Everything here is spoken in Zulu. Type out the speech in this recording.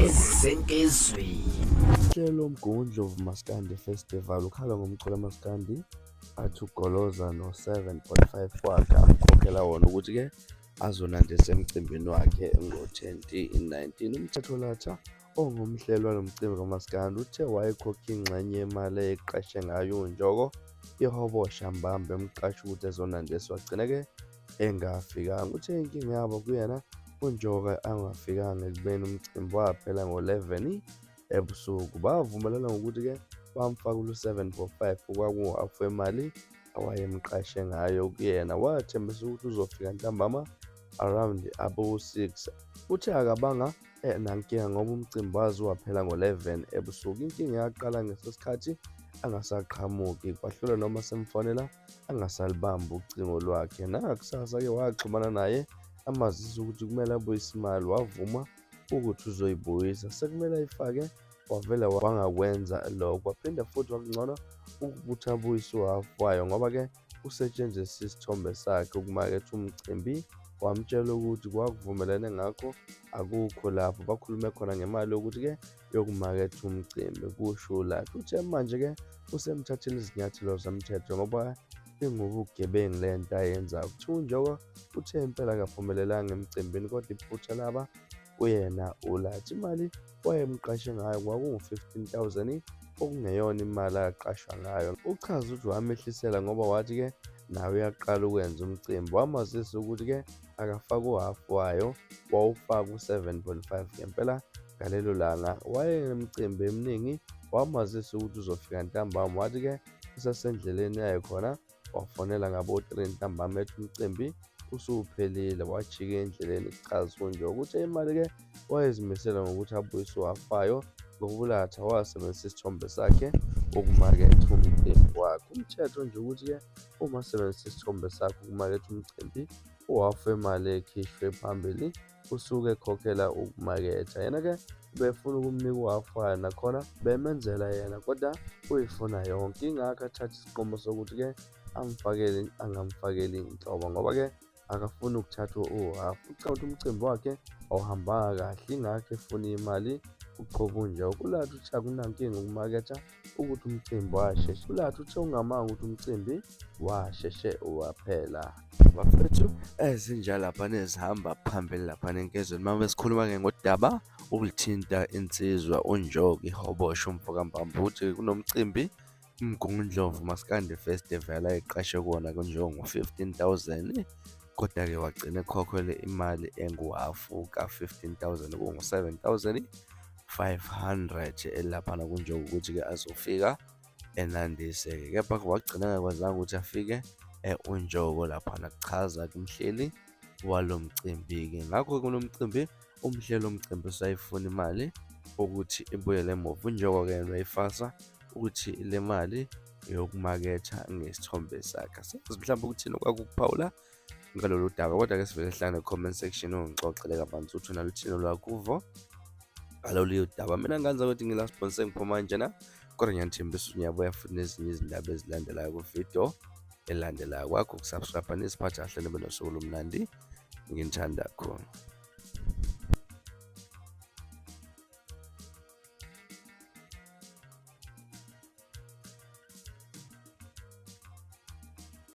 Esenkezweni. Uhlelo Mgungundlovu Maskandi Festival ukhala ngomculo kamaskandi athi ugoloza no-7.5 wakhe amkhokhela wona ukuthi-ke azonandisa emcimbini wakhe ngo-2019. Umthetho Latha ongumhleli walo mcimbi kamaskandi uthe wayekhokha ingxenye yemali ayeqashe ngayo uNjoko ihobosha mbambe emqasha ukuthi ezonandisa wagcina-ke engafikanga. Uthe inkinga yabo kuyena uNjoka angafikanga ekubeni umcimbi waphela ngo-11 ebusuku. Bavumelana ngokuthi-ke bamfaka u-7.5 okwakuwu-half wemali awayemqashe ngayo kuyena. Wathembisa ukuthi uzofika ntambama around abo-6. Uthe akabanga nankinga ngoba umcimbi waze waphela ngo-11 ebusuku. Inkinga yaqala ngesikhathi angasaqhamuki kwahlula noma semfonela angasalibambi ucingo lwakhe. Nangakusasa-ke waxhumana naye amazisa ukuthi kumele abuyise imali, wavuma ukuthi uzoyibuyisa. Sekumele ayifake wavele wangakwenza lokho. Waphinde futhi wakungcono ukuthi abuyise uhhafu wayo ngoba-ke kusetshenziswa isithombe sakhe ukumaketha umcimbi. Wamtshela ukuthi kwakuvumelene ngakho akukho lapho bakhulume khona ngemali yokuthi-ke yokumaketha umcimbi, kusho uLatha. Uthe manje-ke usemthathele izinyathelo zomthetho ngoba ingubugebengu le nto ayenzayo. Kuthiwa uNjoko uthe impela akaphumelelanga emcimbini kodwa iphutha laba kuyena uLatha. Imali wayemqashe ngayo kwakungu-15 000 okungeyona imali aqashwa ngayo. Uchaze ukuthi wamehlisela ngoba wathi-ke naye uyaqala ukwenza umcimbi. Wamazisa ukuthi-ke akafake uhhafu wayo, wawufaka u-7.5 ngempela ngalelo langa. Wayenemicimbi eminingi, wamazisa ukuthi uzofika ntambama, wathi-ke usesendleleni yayo khona wafonela ngabo-3 ntambama ethi umcimbi usuphelile, wajika endleleni. Kuchaza uNjoko. Uthe imali-ke wayezimisele ngokuthi abuyise uhhafu wayo ngoba uLatha wasebenzisa isithombe sakhe ukumaketha umcimbi wakhe. Umthetho nje ukuthi-ke uma usebenzisa isithombe sakho ukumaketha umcimbi, uhhafu wemali ekhishwe phambili usuke ekhokhela ukumaketha. Yena-ke ubefuna ukumnika uhhafu wayo nakhona bemenzela yena kodwa uyifuna yonke. Ingakho athatha isinqumo sokuthi-ke amfakele angamfakeli inhlobo ngoba-ke akafuni ukuthatha uhhafu. Ucabanga ukuthi umcimbi wakhe awuhambanga kahle ingakho efuna imali uqobo uNjoko. ULatha uthe akunankinga ukumaketha ukuthi umcimbi washeshe. ULatha uthe ungamanga ukuthi umcimbi washeshe waphela. Bafethu ezinjalo laphana ezihamba phambili laphana enkezweni uma besikhuluma-ke ngodaba oluthinta insizwa uNjoko ihobosha umfokaMbambo uthi kunomcimbi uMgungundlovu Maskandi Festival ayeqashe kuwona kunjengo ngo-15 000 kodwa-ke wagcina ekhokhelwe imali enguhhafu ka-15 000 okungu-7 500 elaphana kunjengokuthi-ke azofika enandise-ke kepha wagcina engakwazanga ukuthi afike uNjoko laphana kuchaza kumhleli walo mcimbi-ke. Ngakho-ke kulo mcimbi umhleli womcimbi usayifuna imali ukuthi ibuyele emuva. UNjoko-ke yena uyayifasa ukuthi le mali eyokumaketha ngesithombe sakhe. Asazi mhlawumbe ukuthini okwakho ukuphawula ngalolu daba kodwa-ke sivele sihlangane comment section ungixoxele kabanzi ukuthi unaluthini olwakho uvo ngalolu daba. Mina nganza ukuthi ngila-sponsor ngiphuma njena kodwa ngiyanithembisa ukuthi ngiyabuya futhi nezinye izindaba ezilandelayo ku-video elandelayo. Kwakho ukusubscribe nisiphathe kahle nibe nosuku olumnandi. Nginithanda kakhulu.